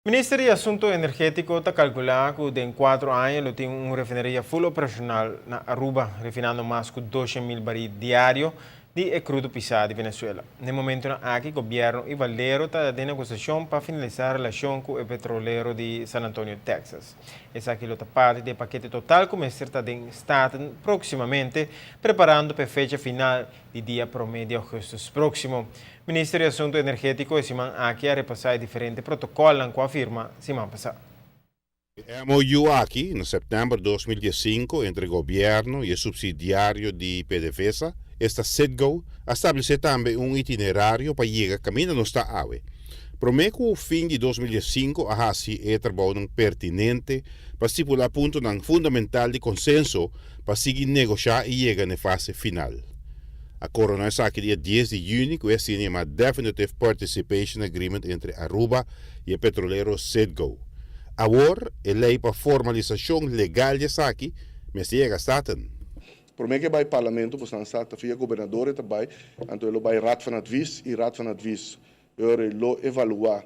Minister di Asunto Energetico ta calcula cu den 4 aña lo tin un refineria full operacional na Aruba, refinando mas cu 200 mil baril diario di e crudo pisa di Venezuela. Na e momento aki, gobierno y Valero ta den negociacion pa finalisa e relacion cu e petrolero di San Antonio, Texas. Esaki lo ta parti di e pakete total cu mester ta den Staten proximamente, preparando pa e fecha final di dia 1 di augustus proximo. Minister di Asunto Energetico e siman aki a repasa e diferente protocol cu a firma siman pasa. MOU aki, na september di 2005, entre gobierno y e subsidiario di PDVSA, esta Citgo, a establece tambe un itinerario pa yega caminda nos ta awe. Prome cu fin di 2005 a hasi e trabou pertinente pa stipula punto fundamental di consenso pa sigui negocia y yega na fase final. A corona esaki dia 10 di juni cu e asina Definitive Participation Agreement entre Aruba y e petrolero Citgo. Awor, e ley pa formalisacion legal di esaki, mester yega Staten. Prome cu bay parlamento, bo sa, via gobernador tambe, anto e lo bay Raad van Advies y Raad van Advies lo evalua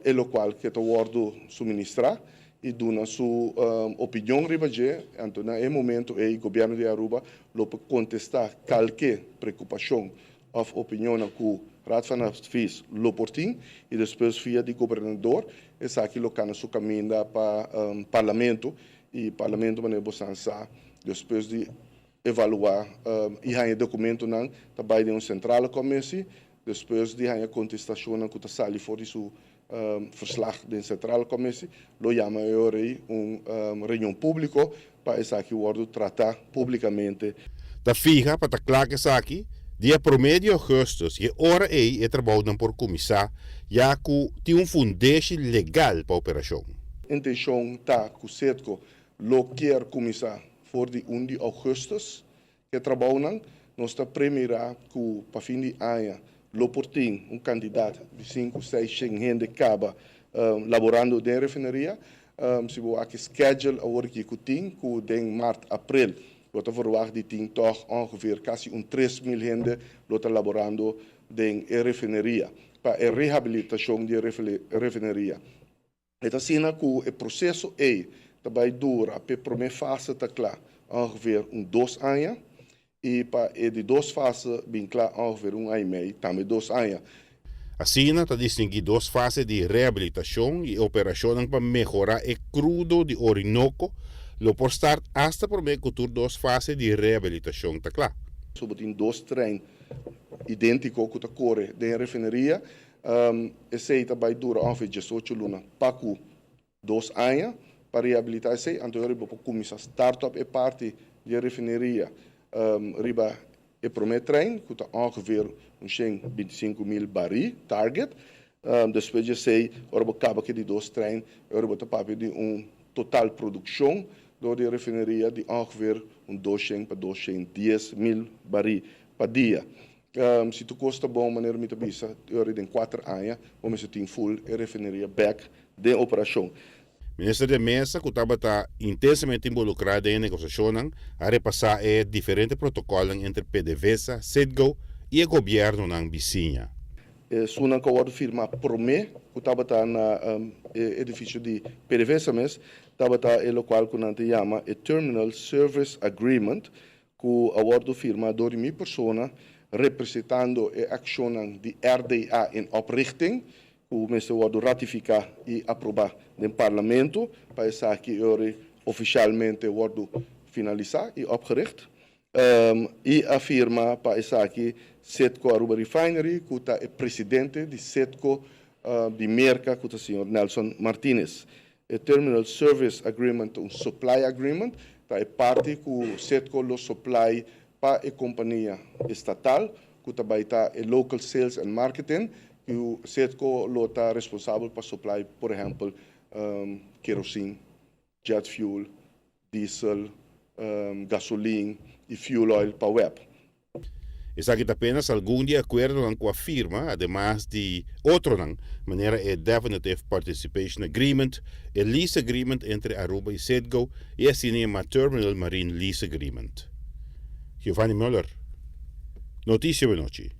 e locual cu ta wordo suministra y duna su opinion riba dje. Anto na e momento e gobierno di Aruba lo contesta cualkier preocupacion of opinion cu Raad van Advies lo por tin y despues via di gobernador esaki lo cana su caminda pa parlamento y parlamento, manera bo sa, despues di evalua y haya documentonan, tambe di un centrale commissie, despues di haya contestacion cu ta sali for di su verslag di centrale commissie, lo yama un reunion publico pa esaki wordo trata publicamente. Ta fiha pa ta cla esaki, dia 1 di augustus e ora ey e trabou por cuminsa, ya cu tin un fundeshi legal pa e operacion. Intencion ta cu Citgo lo kier cuminsa for di 1 di augustus, cu e trabou. Nos ta premira cu pa fin di aña lo por tin un cantidad di 5, 6 hende caba laborando den refineria. Si bo wak schedule awor cu tin, cu den maart, april, lo ta verwacht di tin toch ongeveer casi un 3 mil hende lo ta laborando den refineria, pa e rehabilitacion di refineria. E asina cu e proceso ey tambe dura, pa e prome fase ta cla ongeveer un 2 aña y pa e di dos fase bin cla ongeveer un aña y mey, tambe 2 aña. Asina, ta distingui dos fase di rehabilitacion y operacion pa mehora e crudo di Orinoco, lo por start hasta prome cu tur dos fase di rehabilitacion ta cla. So tin dos trein identico cu ta core den refineria, esey tambe dura ongeveer 18 luna pa 2 aña pa rehabilita esey, anto riba por cuminsa start up e parti di refineria riba e prome trein, cu ta ongeveer un 125 mil baril target. Despues di esey, ora bo caba cu di dos trein, ora bo ta papia di un total produccion di refineria di ongeveer un 200 pa 210 mil baril pa dia. Si tur cos ta bon, manera mi ta bisa, den 4 aña, bo tin full e refineria back den operacion. Minister de Meza, cu tabata intensamente involucra den negociacion, a repasa e diferente protocol entre PDVSA, Citgo y e gobierno nan bisiña. Esunnan cu a firma prome, cu tabata na edificio di PDVSA mes, tabata e locual cu nan ta yama e Terminal Service Agreement, cu a wordo firma door mi persona, representando e accion di RDA in oprichting, cu mester wordo ratifica y aproba den parlamento, pa esaki oficialmente wordo finalisa y opgericht. Y a firma pa esaki Citgo Aruba Refinery, cu ta e presidente di Citgo di Merca, cu ta señor Nelson Martinez. E Terminal Service Agreement, un supply agreement, ta e parti cu Citgo lo supply pa e compania estatal, cu tambe ta e local sales and marketing, cu Citgo lo ta responsabel pa supply, por ehempel, kerosene, jet fuel, diesel, gasoline y fuel oil pa WEB. Esaki ta apenas algun di acuerdo cu a firma, ademas di otro, manera e Definitive Participation Agreement, e Lease Agreement entre Aruba y Citgo y asina Terminal Marine Lease Agreement. Giovanni Muller, Noticia Anochi.